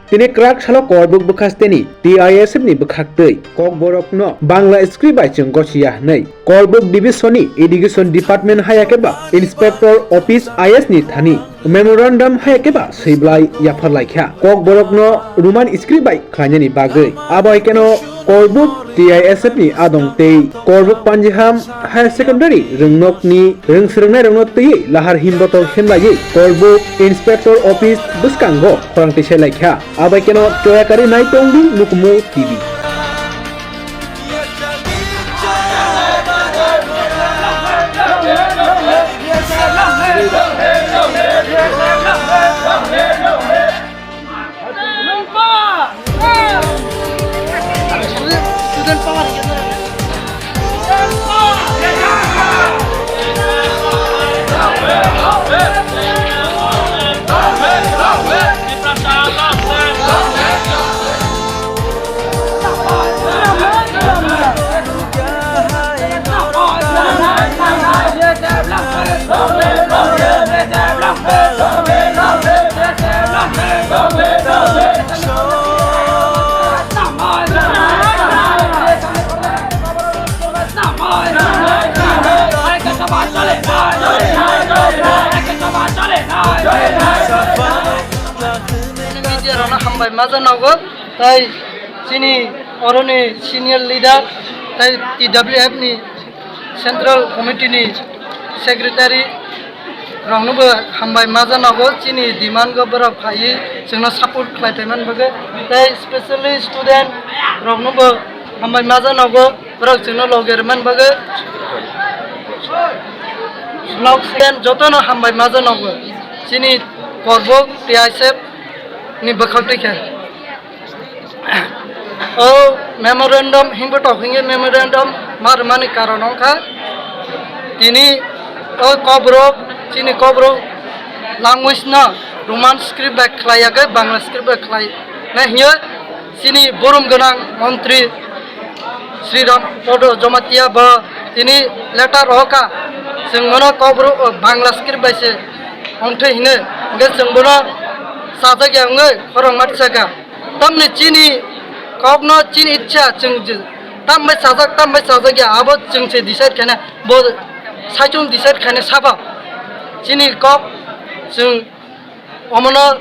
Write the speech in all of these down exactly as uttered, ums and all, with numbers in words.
Tini kwrak salo Korbuk bwkhasteni T I S F ni bwkhaktwi Kokborokno Bangla script bai chwng gosiya hwnwi Korbuk Division ni Education Department haya khe ba Inspector Office I S ni thani memorandum haya khe ba swiblai yaphar laikha Kokborokno Roman script bai khlainani bagwi. Abo hai kheno Korbuk T I S F ni adong tei Korbuk Panjiham Higher Secondary rwngnokni rwngswrwngnairokno twiwi lahar himboto himlaiwi Korbuk Inspector Office bwskango khorang tisai laikha. Abai kheno choyakari nai tongdi Nukumu T V. Media rokno hambai ma janogo, tai chini oroni senior leader, tai T W F ni Central Committee ni Secretary rokno bo hambai ma janogo, chini demand go borok phaiwi chwngno support khlai phaimani bagwi, tei specially student rokno bo hambai ma janogo, borok chwngno logi rwmani bagwi. Student jotono hambai ma janogo, chini Korbuk T I S F ni bwkhak twi khe. O memorandum himbo tok hingye memorandum ma rwmani karon wngkha tini o kokrok chini kokrok language no Roman script bai khlai yagwi Bangla script bai khlai na hingye chini burum gwnang montri Sri Ram Podo Jamatia bo tini letter rohorkha chwng bono kokrok Bangla script bai se ongthwi hino hingke chwng bono sajak ya wngwi khorang ma tisaka. Tamni chini kokno chini ichha chwng je, tam bai sajak, tam bai sajak ya, abo chwng se decide khaina, bo saichung decide khaina sabo. Chini kok chwng omono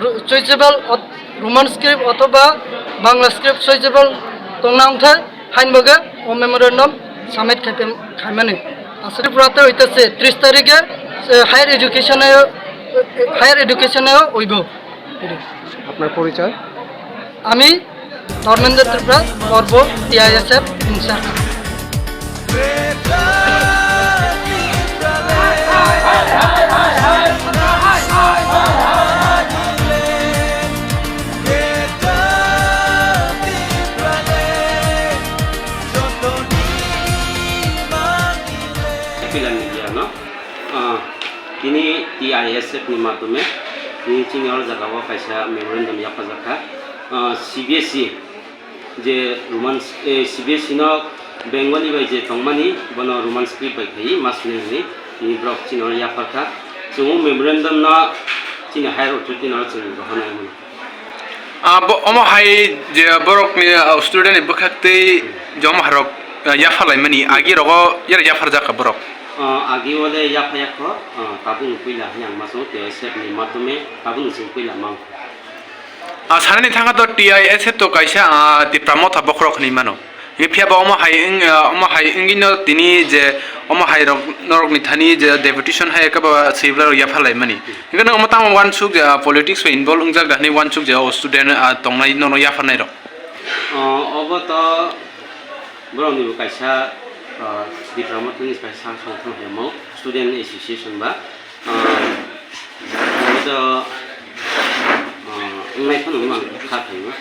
ru-, choiceable ot-, Roman script othoba Bangla script choiceable tongna wngkha, hain bagwi o memorandum submit khai pem-, khaimani. Aswk Tripura te oitase tris tarikhe, eh, higher education ayo, higher education ayo oibo. আপনার পরিচয়? আমি ধর্মেন্দ্র ত্রিপুরা, পর্ব TISF in charge. Philan media no, ah, tini T I S F ni madhyome tini chini oro jaga o kaisa memorandum yapharjak kha. Ah, C B S E je Roman, eh, C B S E no Bengali bai je tongmani bono Roman script bai khaiwi ma swnai hwnwi tini borok chini oro yaphar kha. Chwng o memorandum no chini higher authority no chwng rohornai mano. Ah, bo-, omo hai je borokni, ah, student ni bwkhak tei je omo harok, ah, yapharlaimani, agi rogo yar yapharjak kha borok? Ah, agi o le yaphaya kho, ah, tabukni puila hwnwi ang ma chwngo, T I S F ni madhyome tabukni chwng puila mang. Ah, sanani thangkha to T I S F to kaisa, ah, Tipra Motha bokhorok hwnwi mano. Phiya ba omo hai wng, ah, omo hai wngwi no tini je omo hai rok norokni thani je deputation hai khe ba swibrarok yapharlaimani. Hingke nwng omo tamo uansuk je, ah, politics bai involve wngjak da hinui uansuk je o student, ah, tongnai nono yapharnai rok? Ah, obo to borokni bo kaisa, ah, Tipra Motha ni kaisa songthong hemo student association ba. Ah, obo to, ah, wngnai phano wngmang kha khaio.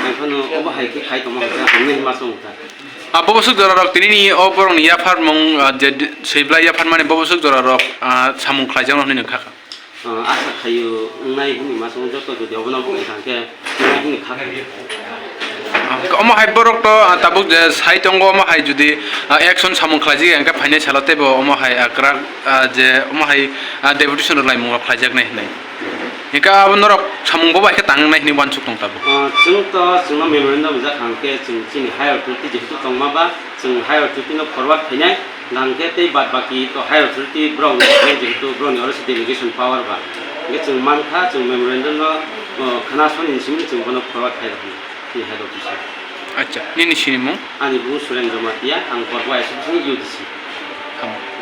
Ang phano obo hai khe khai tongma hwnkhe hamnai hwnma chong kha. Ah, bo bwswk jora rok tini ni o borok ni yaphar mung, ah, je d-, swiblai yaphar mani bo bwswk jora rok, ah, samung khlai jak nai hwnwi nung kha kha. Ah, asa khaio wngnai hwnwi ma chong joto jodi obo no bo wngkha khe. Omo hai borok to, ah, tabuk je sai tongo, omo hai jodi, ah, action samung khlaijak ya, hwnkhe phainai salo teibo omo hai, ah, kwrak, ah, je omo hai, ah, deputation rok laimung rok khlaijaknai hinwi. Hingke abo norok samung bo bai khe tang nai hinwi uansuk tong tabuk. Ah, chwng to, chwngno memorandum rijak hwnkhe chwng chini higher authority jehetu tongma ba, chwng higher authority no forward khainai, hwnkhe tei bad baki to higher authority borok ni jehetu borok ni oro se delegation power ba. Hingke chwng mankha, chwng memorandum no, oh, khna soni simi chwng bono forward khai rwkha chini higher authority. Acha, nini sinimung? Ani bung Suren Jamatia, ang Borgo association U D C. Tamo.